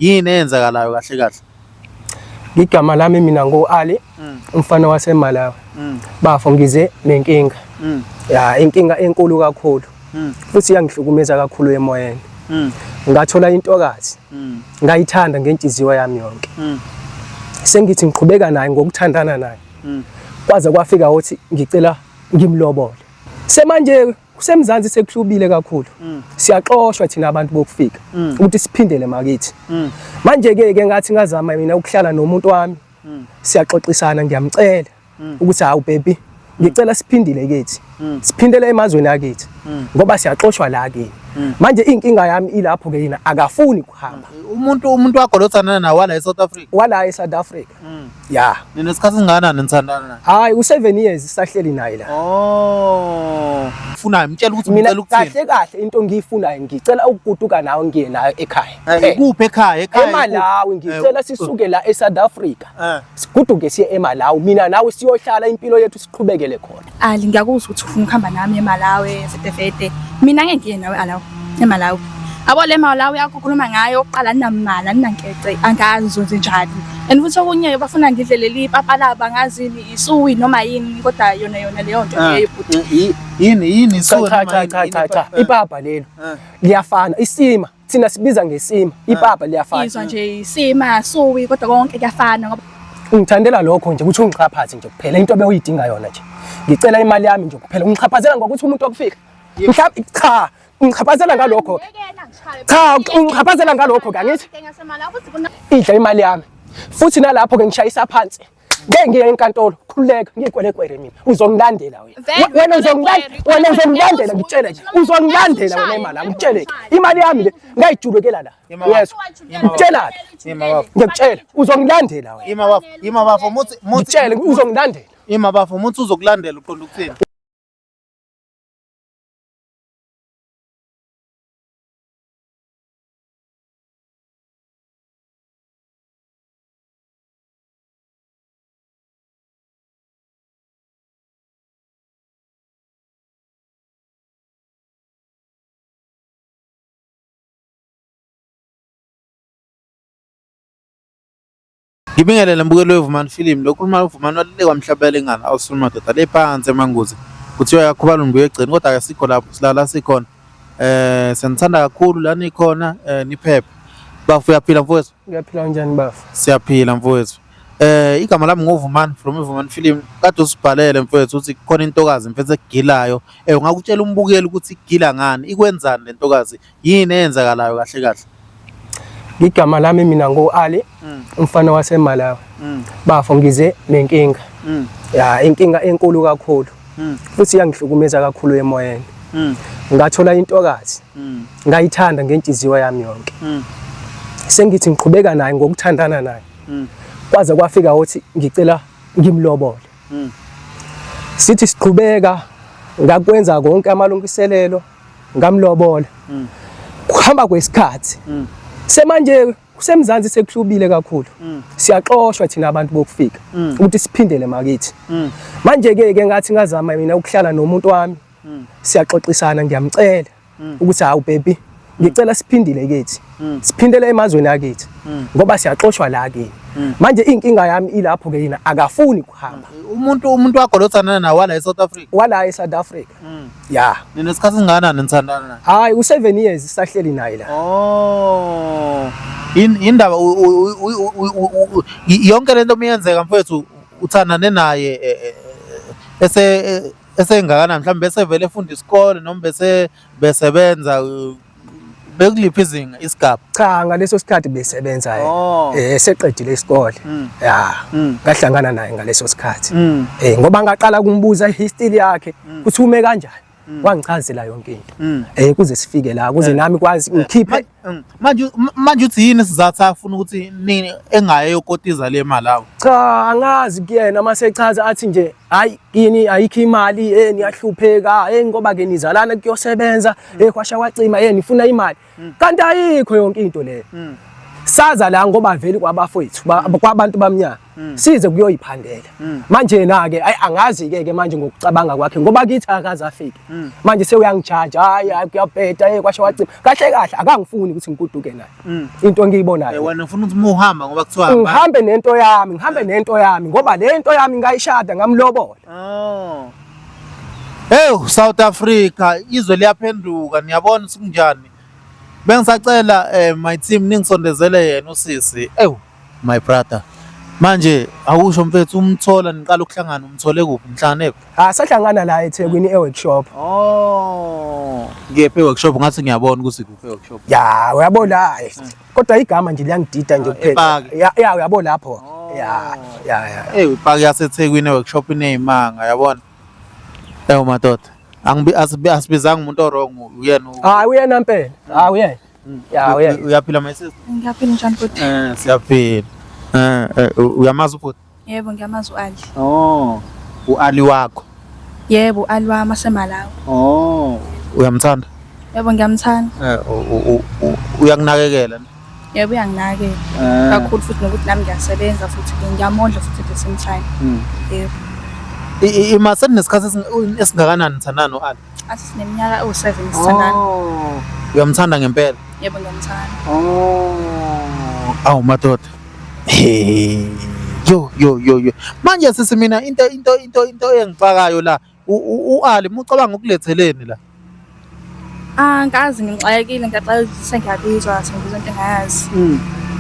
Yini eyenzakalayo kahle kahle? Igama lami mina ngu-Ali, umfana waseMalawi. Bafo ngize nenkinga. Ya, inkinga enkulu kakhulu. Futhi iyangihlukumeza kakhulu emoyeni. Ngathola intokazi. Ngayithanda ngenhliziyo yami yonke. Sengithi ngiqhubeka naye ngokuthandana naye. Kwaze kwafika ukuthi ngicela ngimlobole. Semanje kusemzansi sekuhlubile kakhulu. Siyaxoshwa thina abantu bokufika ukuthi siphindele makithi. Manje ke ke ngathi ngazama mina ukuhlala nomuntu wami. Siyaxoxisana ngiyamcela ukuthi hawu baby ngicela siphindile kithi. Siphindele emazweni akithi ngoba siyaxoshwa la kini. Manje inkinga yami ilapho ke yena akafuni kuhamba. Umuntu wakho lo othandana naye wala eSouth Africa. Wala eSouth Africa. Ya. Ninesikhathi singakanani nithandana naye? Hayi u7 years sahleli naye la. Oh. Ufunayo mtshela ukuthi Mina ngicela ukuthini. kahle kahle into engiyifunayo ngicela ukuguduka nawe ngiye nayo ekhaya. Eh, Ikuphi ekhaya? Ekhaya. eMalawi ngicela sisuke la eSouth Africa. Eh. Siguduke siye eMalawi mina nawe siyohlala impilo yethu siqhubekele khona. Ali ngiyakuzwa ukuthi ufuna ukuhamba nami eMalawi vete vete. Mina ngeke ngiye nawe alawo eMalawi. Abo le Malawi yakho ukhuluma ngayo oqala ninamali aninankece angazi uzonze njani. And futhi okunye bafuna ngidle leli papa labo angazini isuwi noma yini kodwa yona yona leyo nto leyo bhuti. Yini Cha isuwe cha noma cha yini? cha Yini cha cha. Eh, Ipapa lelo eh. liyafana isima thina sibiza ngesima ipapa liyafana. Izwa nje isima suwi kodwa konke kuyafana ngoba Ungithandela lokho nje ukuthi ungixhaphaze nje kuphela into obewuyidinga yona nje. Ngicela imali yami nje kuphela ungixhaphazela ngokuthi umuntu okufika. Mhlawumbe cha ungixhaphazela ngalokho. Cha ungixhaphazela ngalokho ke angithi idla imali yami. Futhi nalapho ke ngishayisa phansi. Ngeke ngiye enkantolo, khululeka, ngiyikwelekwele mina. Uzongilandela wena. Vele, Wena uzongilandela, uyikwelekwele, wena uzongilandela ngitshele nje. Uzongilandela wena imali yami, ngitshele. Imali yami le ngayijulukela la. Yes. Ngitshela. Ima bafo. Ngiyakutshela, uzongilandela wena. Ima bafo. Ima bafo muthi muthi Ngitshele uzongilandela. Ima bafo muthi uzokulandela uqonda ukuthini? Ngibingelele mbukeli weVumani Film lo khuluma uVumani walile kwamhlabelengana awusulu madoda le phansi emanguzi kuthiwa yakhubala umbuye egcini kodwa asikho lapho silala sikhona siyanithanda kakhulu la nikhona niphephe bafo uyaphila mfowethu. Ngiyaphila kanjani bafo? Siyaphila mfowethu. Igama lami nguVumani from iVumani Film. Kade usibhalele mfowethu ukuthi kukhona intokazi mfethu ekugilayo. Ungakutshela umbukeli ukuthi igila ngani, ikwenzani le ntokazi, yini eyenzakalayo kahle kahle? Igama lami mina ngu-Ali, umfana waseMalawi. Bafo ngize nenkinga. Ya, inkinga enkulu kakhulu. Futhi iyangihlukumeza kakhulu emoyeni. Ngathola intokazi. Ngayithanda ngenhliziyo yami yonke. Sengithi ngiqhubeka naye ngokuthandana naye. Kwaze kwafika ukuthi ngicela ngimlobole. Sithi siqhubeka ngakwenza konke amalungiselelo ngamlobola. Kuhamba kwesikhathi. Semanje kusemzansi sekuhlubile kakhulu. Siyaxoshwa thina abantu bokufika ukuthi siphindele makithi. Manje ke ke ngathi ngazama mina ukuhlala nomuntu wami. Siyaxoxisana ngiyamcela ukuthi hawu baby ngicela siphindile kithi. Siphindele emazweni akithi ngoba siyaxoshwa la kini. Manje inkinga yami ilapho ke yena akafuni kuhamba. Umuntu wakho lo othandana naye wala eSouth Africa. Wala eSouth Africa. Ya. Ninesikhathi singakanani nithandana naye? Hayi u7 years sahleli naye la. Oh. Indaba yonke lento miyenzeka mfowethu uthandane naye ese esengakanani mhlawumbe bese vele efunda isikole noma bese besebenza bekuliphi izinga isigaba? Cha ngaleso sikhathi besebenza yena. Oh. Seqedile isikole. Ya. Ngahlangana naye ngaleso sikhathi. Ngoba ngaqala kumbuza ihistory yakhe ukuthi ume kanjani. Wangichazela yonke into. Kuze sifike la kuze nami kwazi ngikhiphe. Manje uthi yini isizathu afuna ukuthi nini engaye yokotiza le mali awo? Cha angazi kuyena mase echaza athi nje hayi kini ayikho imali niyahlupheka ngoba ke nizalana kuyosebenza kwasha kwacima nifuna imali. Kanti ayikho yonke into leyo. Saza la ngoba vele kwabafowethu kwabantu bamnyama. Size kuyoyiphandela. Manje yena ke ayi angazi ke ke manje ngokucabanga kwakhe ngoba kithi akaze afike. Manje sewuyangijaja hayi hayi kuyabheda hey kwasho wacima. Kahle kahle akangifuni ukuthi ngiguduke naye. Into engiyibonayo. Wena ufuna ukuthi uma uhamba ngoba kuthiwa hamba. Ngihambe nento yami, ngihambe nento yami ngoba le nto yami ngayishada ngamlobola. Oh. Hey South Africa izwe liyaphenduka niyabona ukuthi kunjani. Bengisacela my team ningisondezele yena usisi. Ew my brother. Manje awusho mfethu umthola niqala ukuhlangana umthole kuphi nihlangane kuphi? Ah sahlangana la eThekwini e-workshop. Oh. Ngiyephi e-workshop ngathi ngiyabona ukuthi kuphi e-workshop. Ya uyabona hayi. Kodwa igama nje liyangidida nje Ah, kuphela. epaki. Ya ya uyabo lapho. Oh. Ya ya ya. Ewu ipaki yaseThekwini e-workshop ineyimanga yabona. Ewu madoda. Angibi asibizanga umuntu o-wrong uyena. Hayi uyena mpela. Hayi uyena. Ya uyena. Uyaphila my sister? Ngiyaphila njani bhuti? Siyaphila. Uyamazi ubhuti? Yebo ngiyamazi u-Ali. Oh. U-Ali wakho. Yebo u-Ali wami waseMalawi. Oh. Uyamthanda? Yebo ngiyamthanda. Uyakunakekela? Yebo uyanginakekela kakhulu futhi nokuthi nami ngiyasebenza futhi ngiyamondla futhi at the same time. Yebo. Ima seninesikhathi esingakanani nithandana no-Ali? Athi sineminyaka ewu-7 sithandana. Oh. Uyamthanda ngempela? Yebo ngiyamthanda. Oh. Awu madoda. Hey. Yo yo yo yo. Manje sisi mina into into into into engixakayo la u-Ali mucabanga ukuletheleni la? Angazi ngixakekile ngiyaxakeka ukuthi sengiyabizwa sengibizwa into engayazi.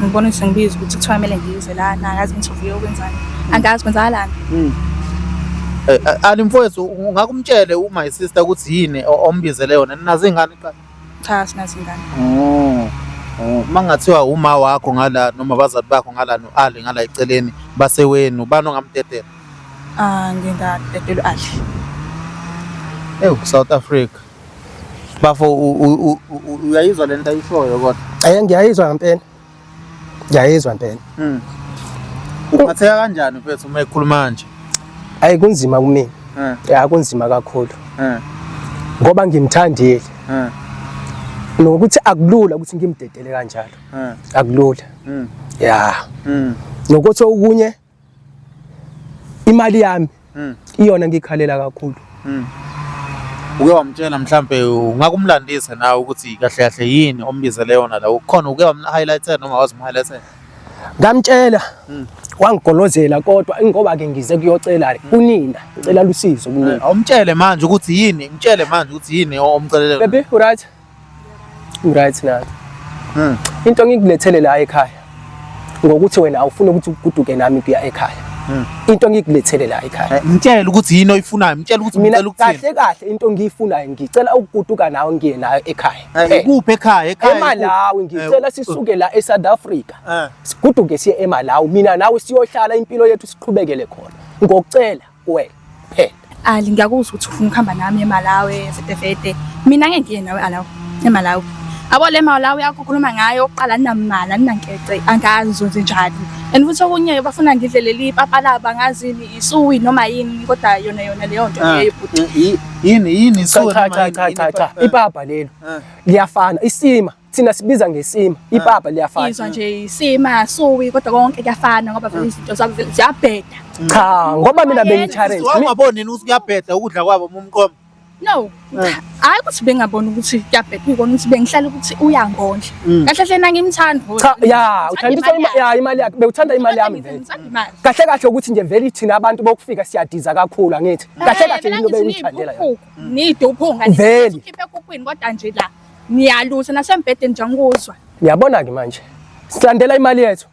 Ngibona ukuthi sengibizwa ukuthi kuthiwa kumele ngize lana angazi ngithi uvuke ukwenzani. Angazi kwenzakalani. Ali mfowethu ungakumtshele u-my sister ukuthi yini ombizele yona ninazo iy'ngane kuqala? Cha sinazo ingane. Oh. Oh, mangathiwa uma wakho ngala noma abazali bakho ngala no-Ali ngala eceleni basewenu ubani ongamdedela? Ah ngingadedela u-Ali. Ewu South Africa. Bafo uyayizwa lento ayishoyo kodwa. Ngiyayizwa ngempela. Ngiyayizwa impela. Uphatheka kanjani mfethu uma ekhuluma nje? Ayi kunzima kumina. Ya kunzima kakhulu. Ngoba ngimthandile. Nokuthi akulula ukuthi ngimdedele kanjalo. Akulula. Ya. Nokuthi okunye imali yami iyona ngikhalela kakhulu. Uke wamtshela mhlambe ungakumlandisa nawe ukuthi kahle kahle yini ombizele yona la ukhona uke wamhighlightela noma wazimhighlightela? Ngamtshela wangigolozela kodwa ingoba ke ngize kuyocela kunina ngicela lusizo kunina. Awumtshele manje ukuthi yini, mtshele manje ukuthi yini omcelele. Baby, u right? U right na? Into ngikulethele la ekhaya ngokuthi wena awufuni ukuthi uguduke nami kuya ekhaya. Into ngikulethele la ekhaya. Mtshele ukuthi yini oyifunayo, mtshele ukuthi Mina umcela ukuthini. kahle kahle into ngiyifunayo ngicela ukuguduka nawe ngiye nayo ekhaya. Ikuphi ekhaya? Ekhaya eMalawi ngicela sisuke la eSouth Africa. Siguduke siye eMalawi mina nawe siyohlala impilo yethu siqhubekele khona. Ngokucela kuwena kuphela. Ali ngiyakuzwa ukuthi ufuna ukuhamba nami eMalawi fete fete. Mina ngeke ngiye nawe Alawi eMalawi. Abo le Malawi yakho ukhuluma ngayo oqala ninamali ninankece angazi uzonze njani. And futhi okunye bafuna ngidle leli papa labo angazini isuwi noma yini kodwa yona yona leyo nto leyo bhuti. Yini yini isuwe Cha cha cha cha cha ipapa lelo liyafana isima thina sibiza ngesima ipapa liyafana. Izwa nje isima suwi kodwa konke kuyafana ngoba vele izinto zabo vele ziyabheda. Cha ngoba mina bengi-challenge. Wangaboni yini ukuthi kuyabheda ukudla kwabo mumqomo? No. Hayi ukuthi bengaboni ukuthi kuyabheda uyibona ukuthi bengihlala ukuthi uyangondla. Kahle kahle nangimthanda. Cha ya uthandiswa ya imali yakhe bewuthanda imali yami vele. Kahle kahle ukuthi nje vele thina abantu bokufika siyadiza kakhulu angithi. Kahle kahle into bewuyithandela yona. Niduphunga Vele. Ukhiphe ekhukhwini kodwa nje la niyalusa nasembhedeni nje angikuzwa. Ngiyabona ke manje. Silandela imali yethu.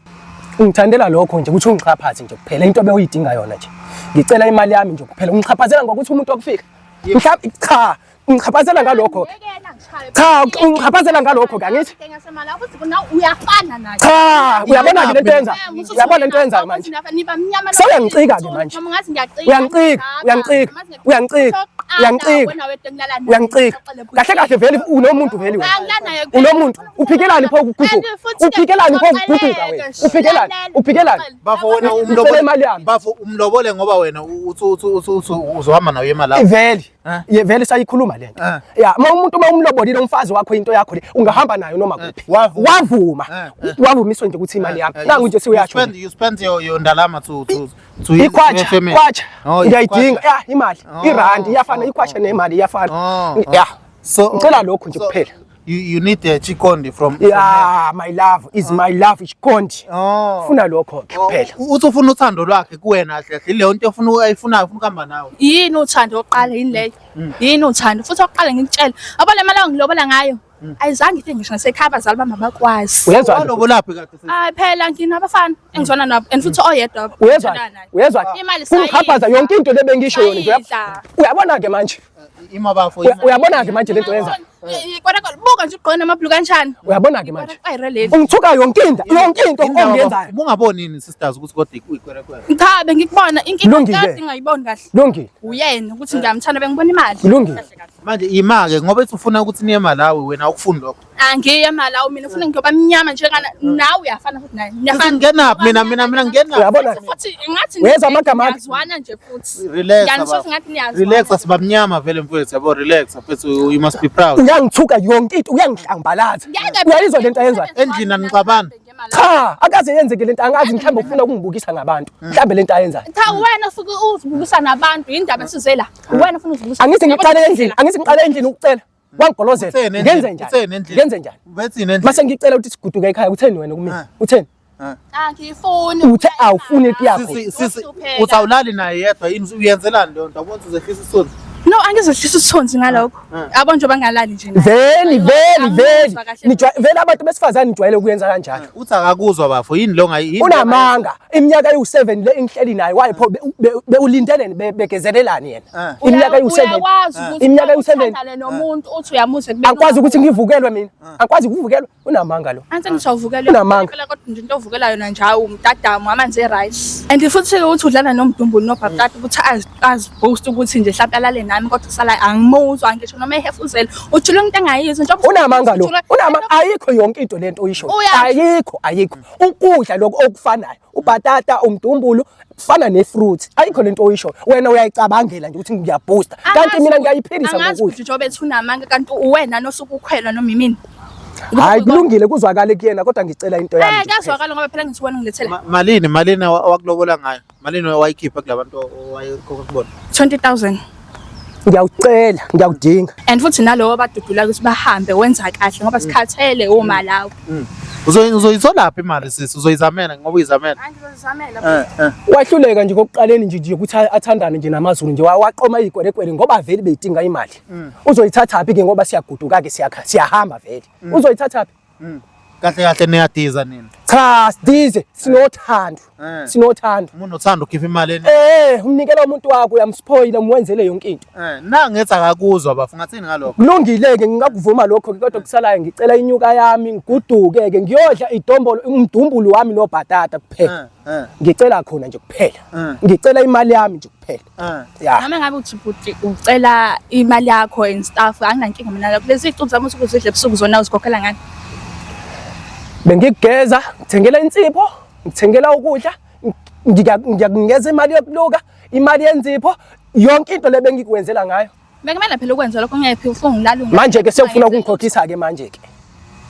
Ungithandela lokho nje ukuthi ungixhaphaze nje kuphela into obewuyidinga yona nje. Ngicela imali yami nje kuphela. Ungixhaphazela ngokuthi umuntu okufika. Mhlawumbe cha, ungixhaphazela ngalokho. Cha, ungixhaphazela ngalokho ke angithi. Uyafana naye. Cha, uyabona ke lento yenza. Uyabona lento yenzayo manje. Sewuyangicika ke manje. Uyangicika, uyangicika, uyangicika, uyangicika. Uyangicika. Kahle kahle vele unomuntu vele wena. Unomuntu. Uphikelani pho ukuguduka? Uphikelani pho ukuguduka wena? Uphikelani? Uphikelani? Bafo wena Ngicela umlobole imali yami. Bafo umlobole ngoba wena uthi uthi uthi uthi uzohamba naye eMalawi. Vele. Ye vele sayikhuluma lento. Ya, uma umuntu uma umlobolile umfazi wakho into yakho le ungahamba nayo noma kuphi. Wavuma. Wavuma. Wavumiswa nje ukuthi imali yakho. Nangu nje sewuyasho. You spend your ndalama to his Ikhwatsha, family. kwatsha. Oh, Ngiyayidinga. ikhwatsha. Ya, imali. Oh, Irandi iyafana, oh, ikhwatsha nemali iyafana. Oh, oh. Ya. So Ngicela lokho nje so kuphela. You need a chikondi from Ya, my love is my love ichikondi. Oh. Funa lokho ke kuphela. Uthi ufuna uthando lwakhe kuwena kahle kahle leyo nto ofuna ayifunayo ufuna ukuhamba nawe. Yini uthando oqala yini leyo? Yini uthando? Futhi oqala ngikutshela. Yabo le mali ongilobola ngayo ayizange ifike ngisho nasekhaya abazali bami abakwazi. Uyezwa? Walobolaphi kade sisi? Hayi phela nginabafana engizwana nabo and futhi oyedwa Uyezwa? ngithandana naye. Uyezwa? Imali Kungihaphaza sayidla. yonke into le bengisho yona nje. Sayidla. Uyabona ke manje? Ima bafo. Uyabona ke manje lento yenza? Kodwa buka nje ugqoke namabhuluku kanjani? Uyabona ke manje? Ayireleli. Ungithuka yonke into, yonke into ongiyenzayo. Ubungaboni yini sisters ukuthi kodwa uyikwerekwere? Cha bengikubona inkinga Lungile. kade ngingayiboni kahle. Lungile. Uyena ukuthi ngiyamthanda bengibona imali. Lungile. Kahle kahle. Manje ima-ke ngoba ethi ufuna ukuthi niye Malawi wena awukufuni lokho. Angiye eMalawi mina ufuna ngiyoba mnyama njengana nawe uyafana futhi naye. Sisi ngingenaphi mina mina mina ngingenaphi? Uyabona? Futhi ngathi Uyezwa amagama akhe? niyazwana nje futhi. Relax. Ngiyanisho baba. ngathi niyazwana. Relax asibamnyama vele mfowethu yabo relax mfowethu you must be proud. Uyangithuka yonke into, uyangihlambalaza. Ngeke Uyayizwa lento ayenzayo? Endlini anixabani? Cha, akaze yenzeke lento angazi mhlawumbe ufuna ukungibukisa ngabantu. Mhlawumbe lento ayenzayo. Cha wena usuke uzibukisa nabantu indaba esize la. Wena ufuna uzibukisa. Angithi ngiqale endlini, angithi ngiqale endlini ukucela. Wangigolozela. Utheni endlini? Ngenze njani? Utheni endlini? Ngenze njani? Ubethini endlini? Mase ngicela ukuthi siguduke ekhaya utheni wena kumina? Utheni? Angifuni. Uthe awufuni yakho. Sisi sisi uthi awulali naye yedwa yini uyenzelani leyo nto? Awuboni ukuthi uzehlisa isithunzi? No angizehlisa isithunzi ngalokho. Yabo nje bangalali nje naye. Veli veli veli. Angizwa kahle. Nijwa vele abantu besifazane nijwayele ukuyenza kanjalo. Uthi akakuzwa bafo yini lo ngayi yini lo Unamanga. Iminyaka ewu7 le engihleli naye wayepho bewulindeleni begezelelani yena. Iminyaka ewu7. Uyakwazi ukuthi Iminyaka ewu7. uthandane nomuntu uthi uyamuzwa ekubeni Akwazi ukuthi ngivukelwe mina. Akwazi ukuvukelwa. Unamanga lo. Anti ngisho uvukelwe. Unamanga. Phela kodwa nje into ovukelayo yona nje awu umdadamu amanzi e-rice. And futhi ukuthi udlala nomdumbulu nobhabtata ukuthi azi-boast ukuthi nje mhlawumbe alale nami kodwa usala angimuzwa ngisho noma ehefuzela. Ujula into engayizwa njengoba Unamanga lo. ujula- Unamanga ayikho yonke into lento oyisho. Uyasho. Ayikho ayikho. Ukudla lokho okufanayo. Ubhatata, umdumbulu kufana ne-fruit. Ayikho lento oyisho. Wena uyayicabangela nje ukuthi ngiyaboosta. Kanti mina ngiyayiphilisa Angazi ngokudla. ukuthi njengoba ethi unamanga kanti uwena nosuke ukhwelwa noma imini. Hayi kulungile kuzwakale kuyena kodwa ngicela into yami. Eh nje kuphela. kuyazwakala ngoba phela ngithi wena ngilethela Malini owakulobola ngayo? Malini wayikhipha kulabantu owayekhokha kubona? 20000. Ngiyawucela, ngiyawudinga. And futhi nalowo abadudula ukuthi bahambe wenza kahle ngoba sikhathele uma lawo. Uzoyitholaphi imali sisi? Uzoyizamela ngoba uyizamela. Angizozamela. Wahluleka nje kokuqaleni nje nje ukuthi athandane nje namaZulu nje waqoma izikwerekwere ngoba vele beyidinga imali. Uzoyithatha phi ke ngoba siyaguduka ke siyakha siyahamba vele. Uzoyithatha phi? Kahle kahle niyadiza nina. Cha, sidize sinothando. Sinothando. Uma unothando ukhipha imali eni. Umnikela umuntu wakho uyamspoila umwenzele yonke into. Nangethi akakuzwa bafo ngathini ngalokho? Kulungile ke ngingakuvuma lokho ke kodwa kusalayo ngicela inyuka yami ngiguduke ke ngiyodla idombolo umdumbulu wami nobhatata kuphela. Ngicela khona nje kuphela. Ngicela imali yami nje kuphela. Ya. Noma ngabe uthi bhuti ucela imali yakho and stuff anginankinga mina lokho. Lezi zicubu zami usuke uzidla ebusuku zona uzikhokhela ngani? Bengikugeza, ngithengela insipho, ngithengela ukudla, ngiyakunikeza imali yokuluka, imali yenzipho, yonke into le bengikwenzela ngayo. Bekumele phela ukwenza lokho ngephi ufuna ngilala Manje ke sewufuna ukungikhokhisa ke manje ke.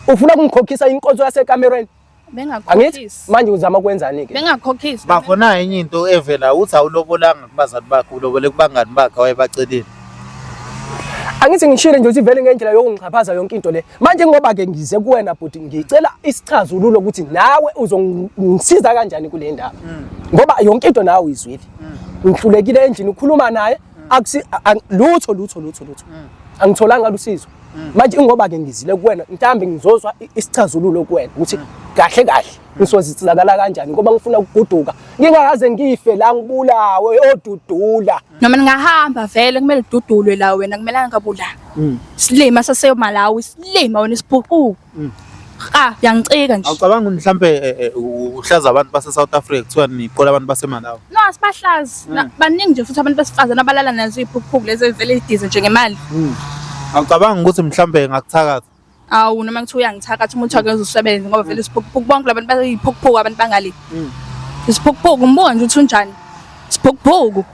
Ufuna ukungikhokhisa inkonzo yasekamerweni? Angithi Bengakhokhisi. manje uzama ukwenzani ke? Bengakhokhisi. Bafo nayo enye into evela uthi awulobolanga kubazali bakho ulobole kubangani bakho awayebacelile. Angithi ngishilo nje ukuthi vele ngendlela yokungixhaphaza yonke into le. Manje ngoba ke ngize kuwena bhuti ngicela isichazululo ukuthi nawe uzongisiza kanjani kule ndaba. Ngoba yonke into nawe uyizwile. Ngihlulekile endlini ukhuluma naye akusi lutho lutho lutho lutho. Angitholanga lusizo. Manje ngoba ke ngizile kuwena mhlambe ngizozwa isichazululo kuwena ukuthi kahle kahle ngisozitsakala kanjani ngoba ngifuna ukuguduka ngingakaze ngife la ngibulawe odudula. Noma ningahamba vele kumele ududulwe la wena kumele angabula. Silima saseMalawi silima wena isibhuku. Ha yangicika nje. Awucabanga mhlambe uhlaza abantu base South Africa kuthiwa niqola abantu baseMalawi? No asibahlazi. Baningi nje futhi abantu besifazane abalala nazo iziphukuphuku lezi ezivele idize nje ngemali. Awucabanga ukuthi mhlambe ngakuthakatha? Awu noma ngithiwa uyangithakatha umuntu akeze usebenze ngoba vele isiphukuphuku bonke labantu bayiphukuphuku abantu bangale. Isiphukuphuku umbuka nje uthi unjani? Isiphukuphuku.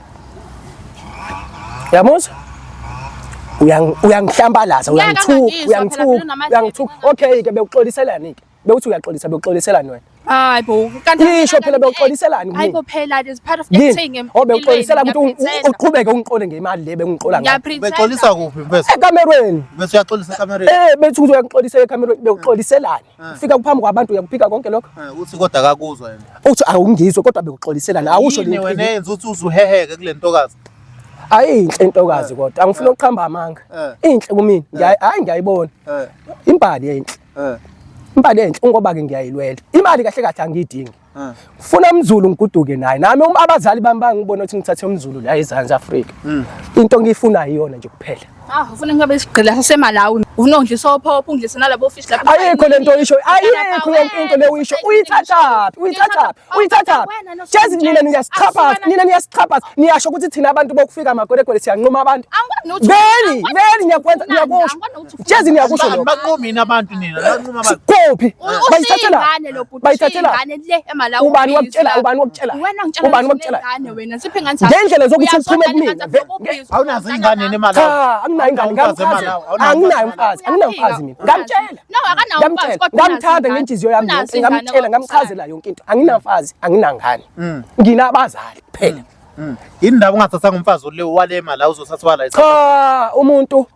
Yamuzwa? Uyangihlambalaza, Ngeke uyangithuka, angangizwa phela, uyangithuka, phela unamadlebe, uyangithuka. Okay ke bekuxoliselani ke? Bewuthi uyaxolisa bekuxoliselani wena? Hayi bo, kanti Isho phela bewuxoliselani Hayi kumina? bo phela it is part of Yini? acting. Oh bewuxolisela ukuthi uqhubeke ungiqole ngemali le bengiqola ngayo. Bexolisa kuphi mfethu? Ekamerweni. Bese uyaxolisa ekamereni. Eh bethi ukuthi uyaxolisa ekamerweni bewuxoliselani. Fika kuphambi kwabantu uyakuphika konke lokho. Uthi kodwa akakuzwa yena. Uthi awungizwe kodwa bekuxoliselani awusho Yini lento. wena eyenza ukuthi uzuheheke kule ntokazi? Ayinhle intokazi kodwa angifuni ukuqhamba amanga. Inhle kumina. Hayi ngiyayibona. Imbali enhle. Imali enhle ngoba ke ngiyayilwela. Imali kahle kahle angiyidingi. Funa umZulu ngiguduke naye. Nami uma abazali bami bangibona ukuthi ngithathe umZulu la eZansi Afrika. Into engiyifunayo iyona nje kuphela. Ah, ufuna ngibe isigqila saseMalawi. Ufuna ungidlisa ophopho, ungidlise nalabo fish lapha. Ayikho lento oyisho, ayikho yonke into le uyisho. Uyithathaphi? Uyithathaphi? Uyithathaphi? Jezi nina niyasixhaphaza, nina niyasixhaphaza. Niyasho ukuthi thina abantu bokufika magolegole siyanquma abantu. Veli, veli ngiyakwenza, ngiyakusho. Jezi niyakusho lokho. Baqomini abantu nina, banquma abantu. Kuphi? Bayithathela. Bayithathela lo bhuti. Bayithathela. Ingane le eMalawi. Ubani wakutshela? Ubani wakutshela? Wena ngitshela. Ubani wakutshela? Ingane wena siphe ingane Ngendlela zokuthi uphume kumina, Awunazo ingane yini eMalawi? Cha, anginayo ingane, Awunazo ngamchaza. eMalawi, awunazo Anginayo umfazi umfazi, anginayo umfazi mina. Ngamtshela. No, akanawo umfazi Ngamtshela, kodwa ngamthanda ngenhliziyo yami yonke, ngamtshela, ngamchazela yonke into. Anginamfazi, anginangane. Nginabazali kuphela. Yini ndaba ungathathanga umfazi ole wale eMalawi uzothatha wala eSouth Cha, umuntu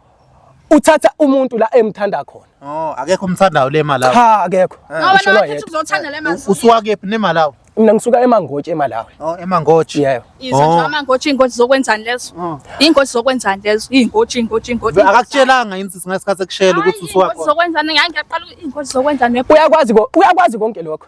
uthatha umuntu la emthanda khona. Oh, akekho umthandayo le eMalawi. Cha, akekho. Ngoba Ngisho nawe lo yedwa. uzothanda le mazulu. Usuka kephi neMalawi? Mina ngisuka eMangotshe eMalawi. Oh, eMangotshe. Yebo. Izwa nje Oh. amangotshi iy'ngotshi zokwenzani lezo? Iy'ngotshi zokwenzani lezo? Iy'ngotshi, iy'ngotshi, iy'ngotshi. Akakutshelanga yini sisi ngesikhathi ekushela ukuthi usuka Iy'ngotshi khona? zokwenzani? Ngake ngiyaqala iy'ngotshi zokwenzani. Uyakwazi uyakwazi konke lokho.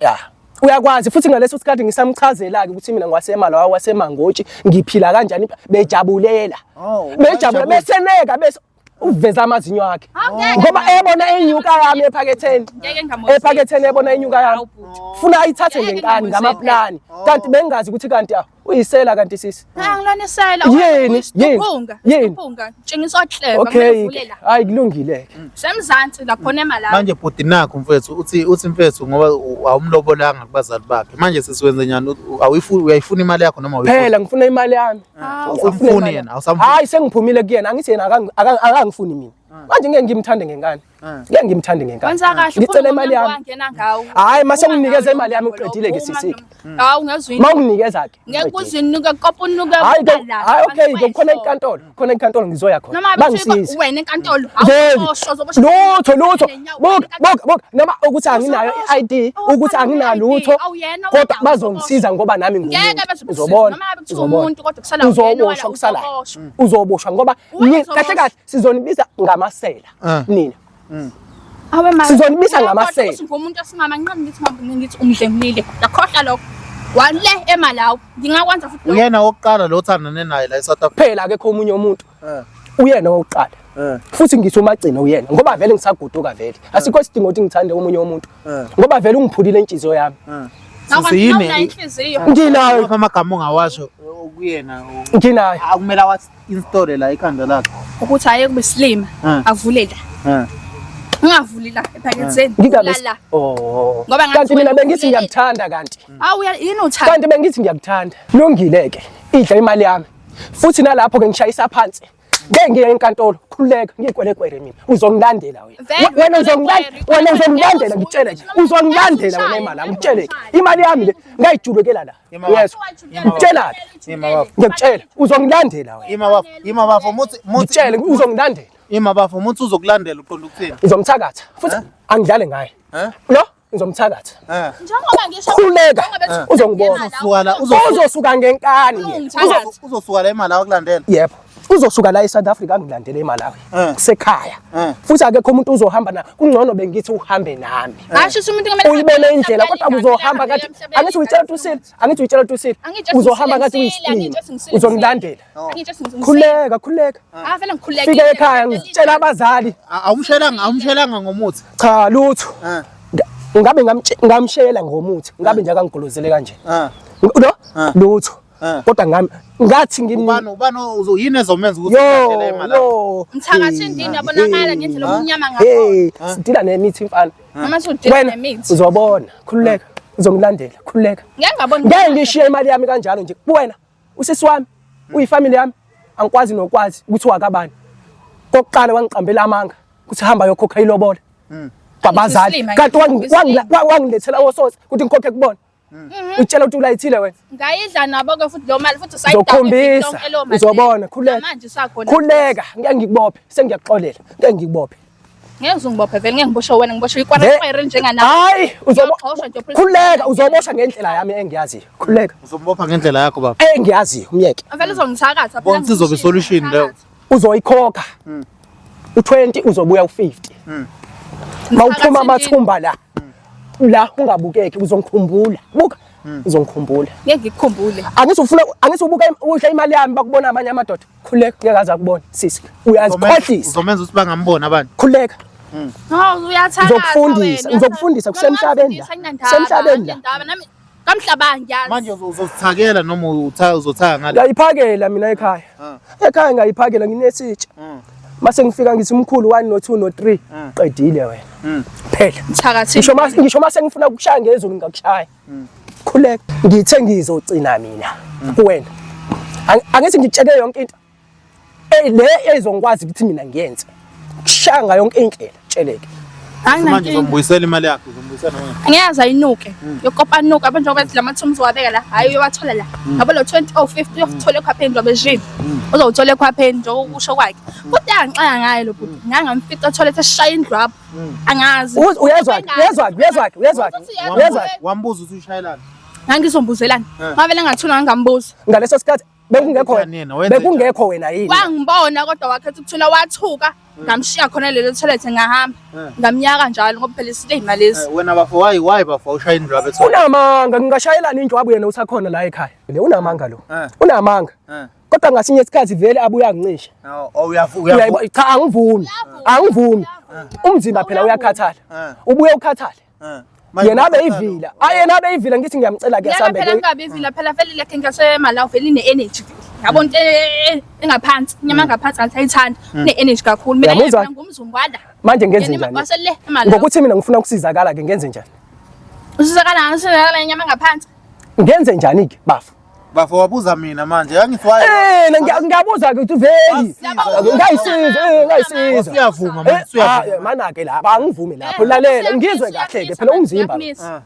Ya. Uyakwazi futhi ngaleso sikhathi ngisamchazela ke ukuthi mina ngwaseMalawi waseMangotshi ngiphila kanjani bejabulela. Oh, Bejabula bajabula. beseneka bese uveza amazinyo akhe. Angeke Ngoba ebona inyuka yami ephaketheni. Ngeke ngingamozeli. Ephaketheni ebona inyuka yami. Hawu, bhuti. Funa ayithathe Ngeke ngenkani ngingamozeli. ngamaplani. Kanti bengazi ukuthi kanti ah uyisela kanti sisi. Angilonisela. Yini? Yini? Yini? Isiphunga. Tshengisa ohleba. Okay. Hayi kulungile ke. Semzansi lakhona eMalawi. Manje bhuti nakho mfethu uthi mfethu ngoba awumlobolanga kubazali bakhe. Manje sesiwenze njani? Awuyifuni uyayifuna imali yakho noma awuyifuni? Phela ngifuna imali yami. Awusamfuni yena, awusamfuni. Hayi sengiphumile kuyena angithi yena akangifuni mina. Manje ngeke ngimthande ngenkani. Ngeke ngimthande ngenkani. Wenza kahle. Ngicela imali yami. Wangena ngawo. Hayi mase unginikeza imali yami uqedile ke sisi. Hawu ngezwe. Mawunginikeza ke. Ngeke uzinuke kopa unuke. Hayi ke hayi okay ke khona inkantolo, khona inkantolo ngizoya khona. Noma Bangisize. wena enkantolo. Veli. Awuboshwa uzoboshwa. Lutho lutho. Nenyawo, Buka buka buka noma ukuthi anginayo Uzoboshwa. i-ID ukuthi anginalutho Awuyena kodwa wena, bazongisiza ngoba nami Ngeke ngumuntu. beze bekusize, Uzobona. noma ngabe kuthiwa Uzobona. umuntu, kodwa kusala wena Uzoboshwa wala, kusalayo. uzoboshwa. Uzoboshwa ngoba Wena uzoboshwa. kahle kahle sizonibiza ngamasela nina. Awe mama. Sizonibisa ngamasela. Ukuthi ngumuntu osimama nqani ngithi mama ngithi umdlengulile. Ngakhohlwa lokho. Wale eMalawi. Ngingakwenza futhi lokho. Uyena wokuqala lo othandane naye la eSouth Africa. Phela akekho omunye umuntu. Uyena wokuqala. Futhi ngithi umagcina uyena ngoba vele ngisagoduka vele. Asikho isidingo ukuthi ngithande omunye umuntu. Ngoba vele ungiphulile inhliziyo yami. Nawunayo Sisi yini? inhliziyo. Nginayo, Amagama ongawasho kuyena nginayo. akumele awathi install la ikhanda lakhe. Ukuthi aye kube silima. Avule la. Ungavuli la ephaketheni. Ngingabe La la. Oh. Ngoba ngathi Kanti mina wena bengithi uvulele. ngiyakuthanda kanti. Awu yini uthanda? Kanti bengithi ngiyakuthanda. Lungile ke. Idla imali yami. Futhi nalapho ke ngishayisa phansi. Ngeke ngiye enkantolo, khululeka, ngiyikwelekwere mina. Uzongilandela wena. Vele, Wena uzongilandela, wena uzongilandela ngitshele nje. Uzongilandela wena imali yami, ngitshele ke. Imali yami le ngayijulukela la. Yes. Ngitshela ke. Ima bafo. Ngiyakutshela, uzongilandela wena. Ima bafo, ima bafo muthi muthi Ngitshele uzongilandela. ima bafo muthi uzokulandela uqonda ukuthini? Ngizomthakatha. Futhi angidlale ngaye. Eh? Lo ngizomthakatha. Eh. Njengoba ngisho Khululeka, njengoba bethi- uzongibona. Uzosuka la uzosuka Uzosuka ngenkani yena. Ungithakathi. uzosuka la eMalawi akulandela. Yebo. Uzosuka la eSouth Africa angilandele eMalawi. Kusekhaya. Futhi akekho umuntu uzohamba na. Kungcono bengithi uhambe nami. Asho ukuthi umuntu kumele Uyibone ahambe indlela emhlabeni, kodwa uzohamba ahambe kathi emhlabeni, angithi uyitshela ukuthi usile, angithi uyitshela ukuthi usile. Angitshela ukuthi Uzohamba ngisile, ngathi ngisile, uyisilima. angitshela ukuthi ngisile, Uzongilandela. Angitshela ukuthi ngisile. Khuleka, khuleka. Ah vele ngikhululekile. Fika ekhaya ngitshela abazali. Awumshelanga awumshelanga ngomuthi. Cha lutho. Eh. Ngabe ngamshela ngomuthi, ngabe nje akangigolozele kanje. Eh. Lo Eh. lutho. Eh. Kodwa ngami ngathi ngimni Ubani ubani yini ezomenza ukuthi Yo, ulandele eMalawi? yo. Mthakathi ndini yabonakala ngendlela omnyama ngakhona. Hey, sidila nemithi mfana. Noma sudila Wena nemithi. uzobona, khululeka, uzongilandela, khululeka. Ngeke ngabona. Ngeke ngishiye imali yami kanjalo nje. Kuwena, usisi wami, uyifamily yami, angikwazi nokwazi ukuthi wakabani. Kokuqala wangiqambela amanga ukuthi hamba yokhokha ilobola. Kwabazali kanti wangilethela osonsi ukuthi ngikhokhe kubona. Utshela ukuthi ulayithile wena. Ngayidla nabo ke futhi lo mali futhi usayidakhombisa. Uzobona khuleka. Manje usakhona. Khuleka ngeke ngikubophe sengiyakuxolela ngeke ngikubophe. Ngeke uzungibophe vele ngeke ngiboshwe wena ngiboshwe ikwaraswere njenganawe. Hayi uzoboshwa nje khuleka uzoboshwa ngendlela yami engiyaziyo. Khuleka. Uzombopha ngendlela yakho baba. Engiyaziyo umyeke. Vele uzongithakatha phela. Bona izobe solution leyo. Uzoyikhokha. U20 uzobuya u50. Mawuphuma amathumba la. La ungabukeki uzongikhumbula. Buka. Uzongikhumbula. Ngeke ngikukhumbule. Angithi ufuna angithi ubuka udla imali yami bakubona amanye amadoda. Khuleka ngeke aze akubone sisi. Uyazikhohlisa. Uzomenza ukuthi bangamboni abantu. Khuleka. No uyathakatha. Ngizokufundisa, ngizokufundisa kusemhlabeni la. Kusemhlabeni la. Nami kamhlaba ngiyazi. Manje uzozithakela noma uzothaka ngale. Ngayiphakela mina ekhaya. Ekhaya ngayiphakela nginesitsha. Mase ngifika ngithi umkhulu 1 no 2 no 3 qedile wena. Phela. Mthakathi. Ngisho mase ngisho mase ngifuna ukushaya ngezulu ngingakushaya. Khuleka. Ngithe ngizocina mina kuwena. Angithi ngikutshele yonke into. Ey le ezongikwazi ukuthi mina ngiyenze. Kushaya ngayo yonke indlela tsheleke. Manje uzombuyisela imali yakhe uzombuyisela wena. Angeke ayinuke. Yokopa nuka abantu njengoba la mathumzi wabeka la. Hayi uyowathola la. Yabo lo 20 oh 50 uyokuthola ekhwapheni njengoba eshilo. Uzowuthola ekhwapheni njengoba ukusho kwakhe. Kodwa yangixaka ngaye lo bhuti. Ngangamfica toilet eshaya indlu apho. Angazi. Uyezwa uyezwa uyezwa uyezwa. Uyezwa. Wambuza ukuthi ushayelani. Ngangizombuzelani. Ngavele ngathula ngangambuza. Ngaleso sikhathi bekungekho bekungekho wena yini? Wangibona kodwa wakhetha ukuthula wathuka. Ngamshiya khona lelo toilet ngahamba. Ngamnyaka njalo ngoba phela isilima lesi. Wena bafo why why bafo ushaya indlu ethola? Unamanga ngingashayelana indlwabu yena usakhona la ekhaya. Le unamanga lo. Unamanga. Kodwa ngasinye isikhathi vele abuye angincishe. Oh uyavuka. Cha angivumi. Angivumi. Umzimba phela uyakhathala. Ubuye ukhathale. Yena abe ivila. Ayi yena abe ivila ngithi ngiyamcela ke sambe. Phela ngabe ivila phela vele lekhe ngasemalawu vele ine energy. Yabo into engaphansi, inyama ngaphansi ngathi ayithanda. Ine energy kakhulu. Mina ngumzungwala. Manje ngenze njani? Ngokuthi mina ngifuna ukusizakala ke ngenze njani? Usizakala ngisizakala inyama ngaphansi. Ngenze njani ke bafo? Bafo wabuza mina manje yangithi waye. Eh ngiyabuza ke ukuthi veli. Ngayisiza eh ngayisiza. Uyavuma manje uyavuma. Mana ke lapha angivumi lapho lalela ngizwe kahle ke phela umzimba.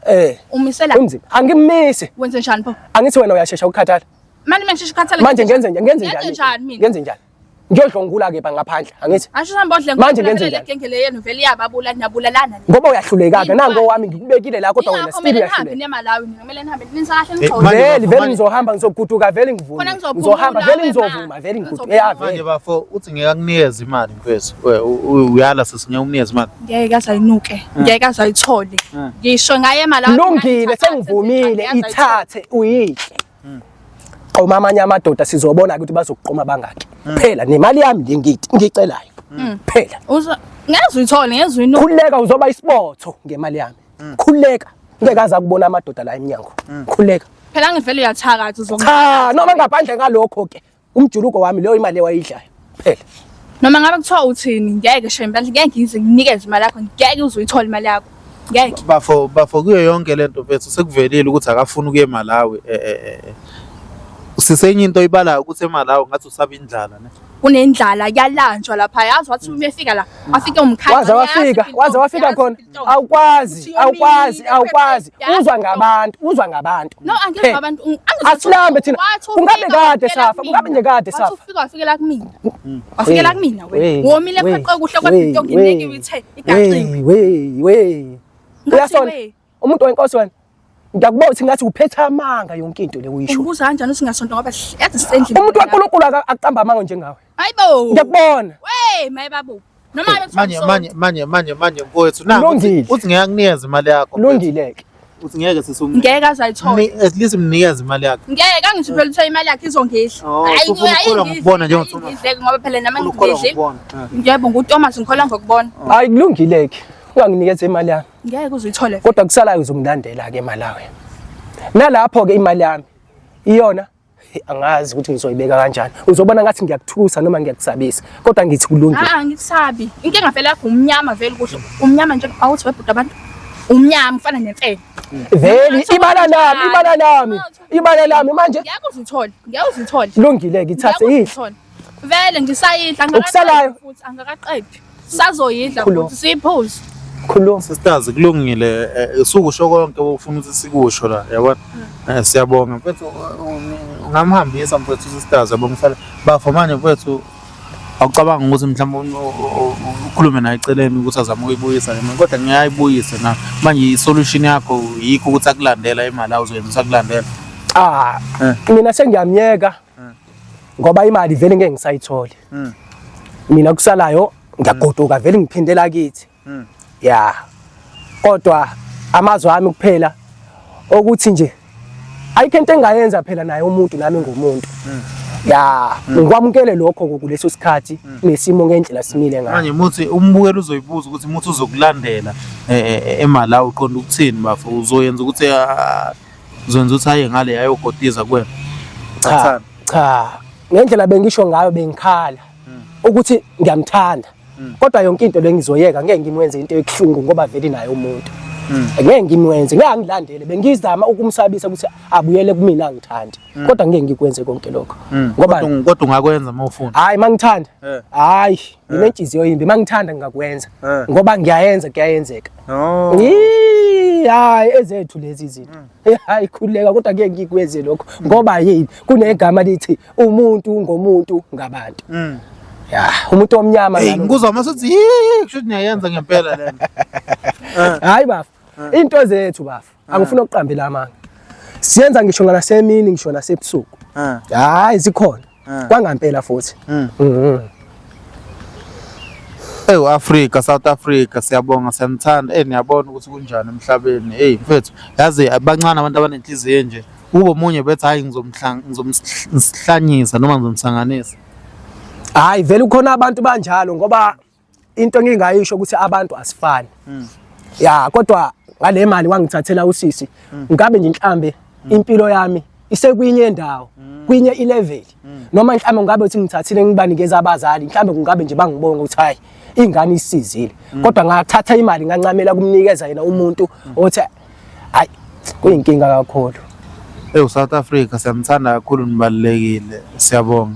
Eh umisela umzimba angimmise. Wenze njani pho? Angithi wena uyashesha ukukhathala. Manje mina ngishesha ukukhathala. Manje ngenze njani ngenze njani? Ngenze njani? Ngiyodlongula ke ngaphandle angithi. Asho hamba odle manje ngenze njani? Genge le yenu vele iyababula niyabulalana. Ngoba uyahluleka ke nango wami ngikubekile la kodwa wena still uyahluleka. Nihambe Malawi nina kumele nihambe ninisa kahle nixoxe. Vele vele ngizohamba ngizoguduka vele ngivume. Ngizohamba vele ngizovuma vele ngiguduke. Yeah vele. Manje bafo uthi ngeke akunikeze imali mfethu. Uyala sisi ngeke umnikeze imali. Ngeke azayinuke. Ngeke azayithole. Ngisho ngaye eMalawi. Lungile sengivumile ithathe uyidle. Qoma amanye amadoda sizobona ukuthi bazokuqoma bangaki. Phela nemali yami le ngithi ngicelayo. Phela. Ngeke uyithole ngeke uyinuke. Khuleka uzoba isibotho ngemali yami. Khuleka. Ngeke aze akubona amadoda la emnyango. Khuleka. Phela ngivele uyathakatha uzongi. Cha noma ngaphandle ngalokho ke umjuluko wami leyo imali ewayidlayo. Phela. Noma ngabe kuthiwa uthini ngeke shame bandla ngeke ngize nginikeze imali yakho ngeke uze uyithole imali yakho. Ngeke. Bafo bafo kuyo yonke lento mfethu sekuvelile ukuthi akafuni ukuya eMalawi eh sisenye into oyibalayo ukuthi eMalawi ngathi usaba indlala ne. Kunendlala kuyalanjwa lapha yazi wathi uma efika la afike umkhandlu Waze wafika, waze wafika khona. Awukwazi, awukwazi, awukwazi. Uzwa ngabantu, uzwa ngabantu. No angizwa abantu Asilambe thina. Kungabe kade safa, kungabe nje kade safa. Wathi ufika wafikela kumina. Wafikela kumina wena. Womile phoqe kuhle kodwa into nginike ithe igaxiwe. We we. Uyasona. Umuntu wenkosi wena. Ngiyakubona ukuthi ngathi uphethe amanga yonke into le uyisho. Ungibuza kanjani ukuthi ngingasonto ngoba yazi sisendlini. Umuntu kaNkulunkulu akaqamba amanga njengawe. Hayibo. Ngiyakubona. We mayibabu. Noma ngabe Manje manje manje manje manje mfowethu nangu Kulungile. uthi ngeke akunikeze imali yakho. Kulungile ke. Uthi ngeke sisumnike. Ngeke azayithola. At least mnikeze imali yakhe. Ngeke angithi phela uthe imali yakhe izongidla. Oh, usufuna ukukholwa ngokubona njengoThomas. Ngidleke ngoba phela nami Ufuna ukukholwa ngidle. ngokubona. Eh. Yebo nguThomas ngikholwa ngokubona. Hayi kulungile ke. Unganginikeza imali yami. Ngeke uze uyithole. Kodwa kusalayo uzongilandela ke Malawi. Nalapho ke imali yami iyona angazi ukuthi ngizoyibeka kanjani. Uzobona ngathi ngiyakuthusa noma ngiyakusabisa. Kodwa ngithi kulungile. Ah ngikusabi. Inkinga vele yakho umnyama vele kuhle. Umnyama nje awuthi webhuda abantu. Umnyama ufana nemfene. Vele ibala lami, ibala lami. Ibala lami manje. Ngeke uze uthole. Ngeke uze uthole. Kulungile ke ithathe Ngeke uze idle. uthole. Vele ngisayidla Okusalayo. angakaqedi futhi angakaqedi. Sazoyidla Khuluma. futhi siyiphuze. Khuluma. Sisters kulungile sukusho konke ofuna ukuthi sikusho la yabona. Siyabonga mfethu ungamhambisa mfethu sisters yabo ngisala bafo manje mfethu awucabanga ukuthi mhlawumbe ukhulume naye eceleni ukuthi azame ukuyibuyisa le mali kodwa ngiyayibuyisa na manje i-solution yakho yikho ukuthi akulandela imali awuzoyenza ukuthi akulandela. Ah, mina sengiyamyeka ngoba imali vele ngeke ngisayithole. Mina kusalayo ngiyagoduka vele ngiphindela kithi. Ya. Kodwa amazwi ami kuphela okuthi nje ayikho into engayenza phela naye umuntu nami ngumuntu. Ya, ngikwamukele lokho kuleso sikhathi nesimo ngendlela simile ngayo. Manje muthi umbukeli uzoyibuza ukuthi muthi uzokulandela eMalawi uqonda ukuthini bafo uzoyenza ukuthi uzoyenza ukuthi aye ngale ayokotiza kuwena. Cha, cha. Ngendlela bengisho ngayo bengikhala ukuthi ngiyamthanda. Kodwa yonke into lengizoyeka ngeke ngimwenze into ebuhlungu ngoba vele naye umuntu. Ngeke ngimwenze, ngeke angilandele. Bengizama ukumsabisa ukuthi abuyele kumina angithandi. Kodwa ngeke ngikwenze konke lokho. Ngoba Kodwa ungakwenza uma ufuna. hayi mangithanda. Hayi, nginenhliziyo yimbi mangithanda ngingakwenza. Ngoba ngiyayenza kuyayenzeka. Oh. Hayi ezethu lezi izinto. Hayi khululeka kodwa ngeke ngikwenze lokho ngoba yini kunegama lithi umuntu ngomuntu ngabantu. Ya, umuntu omnyama Hey, ngikuzwa mase uthi yee kusho ukuthi niyayenza ngempela lento. Hayi bafu. Into zethu bafu. Angifuni ukuqambela amanga. Siyenza ngisho nganasemini ngisho nasebusuku. Hayi zikhona. Kwangampela futhi. Ewu Africa, South Africa siyabonga siyanithanda. Eh niyabona ukuthi kunjani emhlabeni. Hey mfethu, yazi abancane abantu abanenhliziyo nje. Kube omunye bethi hayi ngizomhlanyisa noma ngizomsanganisa. Hayi vele kukhona abantu banjalo ngoba into engingayisho ukuthi abantu asifani. Ya kodwa ngale mali wangithathela usisi ngabe nje inhlambe impilo yami isekwinye indawo kwinye ilevel noma mhlawumbe ngabe uthi ngithathile ngibanikeza abazali mhlawumbe kungabe nje bangibonga ukuthi hayi ingane isizile kodwa ngathatha imali ngancamela kumnikeza yena umuntu othi hayi kuyinkinga kakhulu. Ewu South Africa siyamthanda kakhulu nibalulekile. Siyabonga.